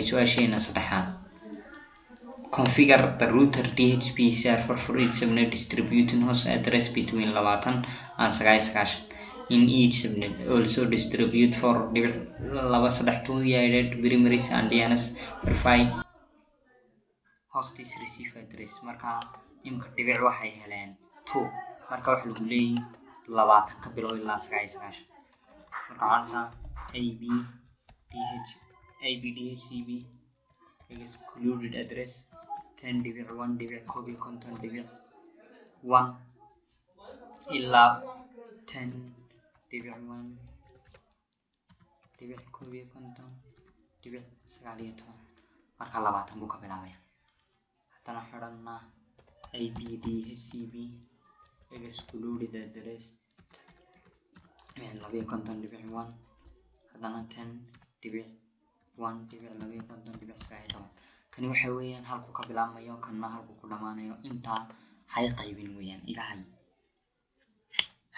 Su-aasheena saddexaad: configure the router DHCP server for each subnet, distributing host address between 20 and 99 in each subnet. Also distribute 4.232 aided primaries and DNS verify hosts receive address. Marka imka dhibic waxay heleen two. Marka waxa lagu leeyahay 20 ka bilow ilaa 99. Marka waxaan odhanaysaa ip dh ip dhcp excluded address 10.1.51.1 ilaa 10.1.51.19. Marka 20 buu ka bilaabaya. Haddana xidhanaa ip dhcp excluded address 52.1, haddana 10.1.52.19. Kani waxa weeyaan halkuu ka bilaabmayo, kanna halkuu ku dhamaanayo. Intaa hay qaybin weeyaan, iga hay.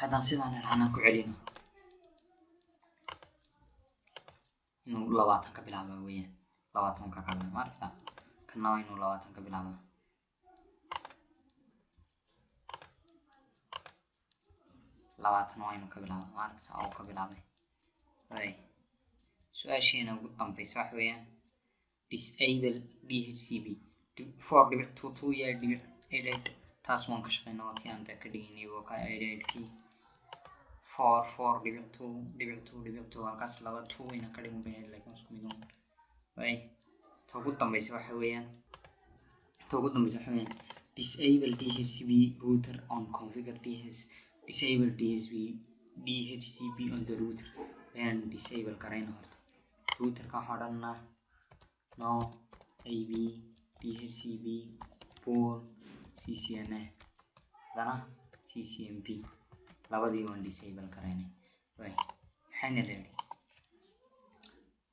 Haddaan sidaan idhahnaa ku celino, inuu 20 ka bilaaba weeyaan, 20 ka qaadana. Ma aragtaa? Kanna waa inuu 20 ka bilaaba. 20 waa inuu ka bilaaba. Ma aragtaa? Oo ka bilaabay. Ay, su-aasheena ugu dambeysa waxa weeyaan disable DHCP 4.22 iyo .88. Taas waan ka shaqeynaa, waa kii aan ka dhigaynay, waa ka eight kii four 4.2.2.2. Halkaas laba two inaan ka dhigan bay ahayd, laakiin isku mid un way. Ta ugu dambeysa waxa weeyaan disable DHCP router on configure DH disable DHCP on the router. Ayaan disable garayna horta routerka. Waxaan odhanaa no ip dhcp pool ccna, haddana ccnp. Labadii waan disable garaynay. Way maxayna la yidhi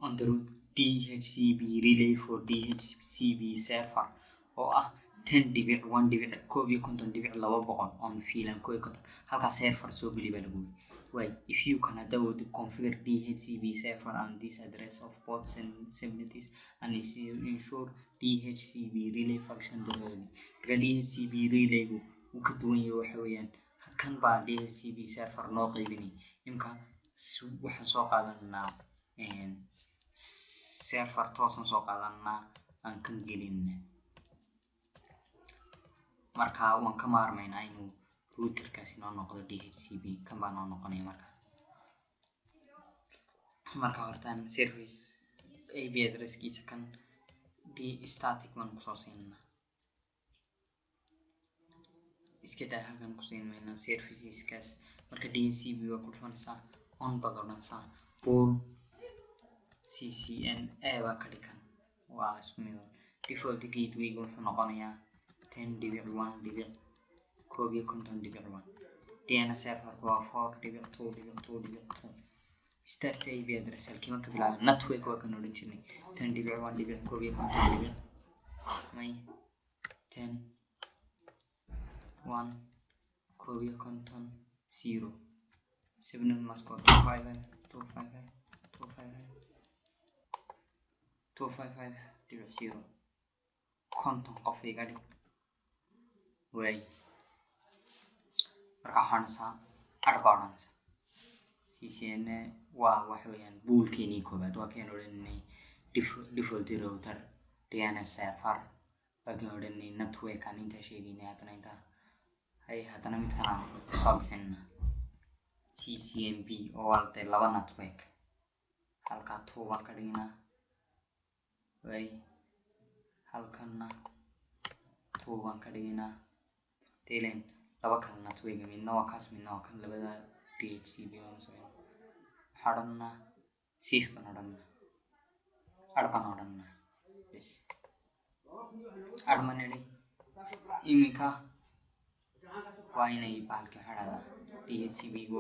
on the root DHCP relay for DHCP server oo ah 10.1.51.200 on VLAN 51. Halkaa server soo geli baa lagu yidhi. Way if you can hadda would configure DHCP server on this address of both subnets and ensure DHCP relay function properly. Marka DHCP relaygu wuu ka duwan yahay. Waxa weeyaan kan baa DHCP server noo qaybinay. Imka waxaan soo qaadanaa server toosan soo qaadanaa aan kan gelina. Marka waan ka maarmaynaa inuu routerkaasi noo noqdo DHCP. Kan baa noo noqonaya. Marka hortaan service IP addresskiisa kan d static baan kusoo siinaa. Iska daa, halkan ku siin maynaa serviceskaas. Marka DHCP waa ku dhufanaysaa, on baad odhanaysaa, pool ccna baa ka dhigan, waa isku mid un. Default gatewayga wuxuu noqonayaa 10.1.51.1. DNS serverka waa 4.2.2.2. Start IP address halkiiban ka bilaabay? Network waa kan odhan jirnay 10.1.51 dhibic may 10 1 51 0. Subnet mask waa 255 255 255 255.0. 50 qof iga dhig waay. Marka waxaa odhanaysaa add baa odhanaysaa. Ccna waa waxa weeyaan poolkeenii koowaad, waa keen odhanay default router, DNS server waa keen odhanay, network aan intaa sheegaynay. Haddana intaa hay, haddana midkan aan soo bixinna ccnp oo waa dee laba network. Halkaa two baan ka dhignaa waay, halkanna two baan ka dhignaa. Daylan laba kala network, midna waa kaas, midna waa kan. Labada DHCP waan sameynaa. Waxaa odhanaa save baan odhanaa, add baan odhanaa, bes add ma nidhi. Iminka waa inay bahalkii waxaa dhahdaa DHCP gu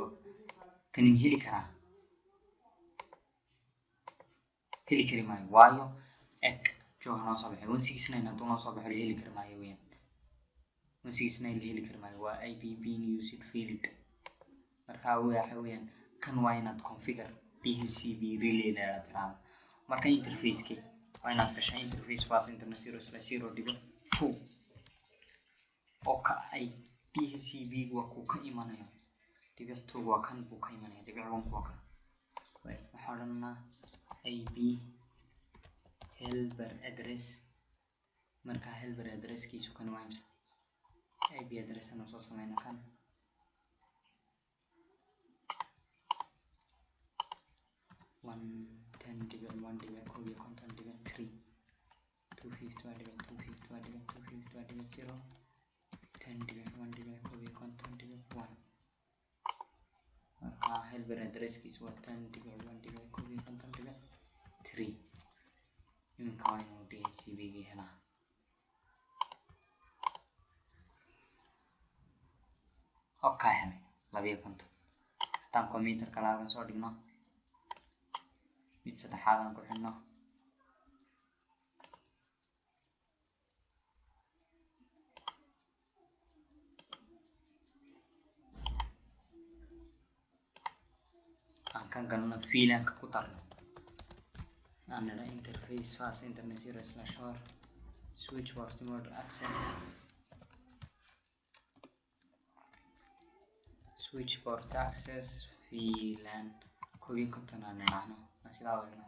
kanin heli karaa? Heli kari maayo, waayo eg jooga noo soo baxay 169. Hadduu noo soo baxo la heli kari maayo weeyaan. 169 la heli kari maayo, waa ip being used field. Marka waxa weeyaan kan waa inaad configure DHCP relay la tiraahdo. Marka interfaceke Waa inaad gashaa interface fast ethernet 0/0.2, oo ka ay DHCP waa kuu ka imanayo. .2 waa kan buu ka imanaya, .1 waa kan. Waxaan odhanaa IP helper address. Marka helper addresskiisu kan waa imisa IP address aan soo sameyna kan? 110.1.51.3, 251.251.251.0, 10.1.51.1. Marka helper addresskiisu waa 10.1.51.3. Iminka waa inuu DHCP gii helaa. Okay, helay 52. Haddaan computer kale halkan soo dhigno, mid saddexaad aan ku xidhno, aan kan galno, VLAN-ka ku darno, aan nidha interface fast ethernet 0/4, switchport mode access, switchport access VLAN 51 aan nidhaahno, aan sidaa wagno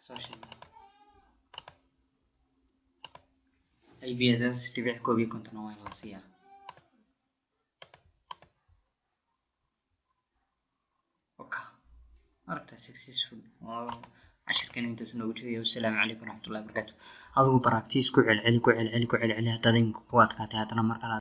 soo sheegno IP address .51 waa in la siiyaa. Okay, aragta, successful. Cashirkan intaas noogu joogaya. Wassalaamu calaykum waraxmatullahi wabarakaatu. Adigu practice ku celceli, ku celceli, ku celceli. Haddaad imika ku adkaatay, haddana mar kale.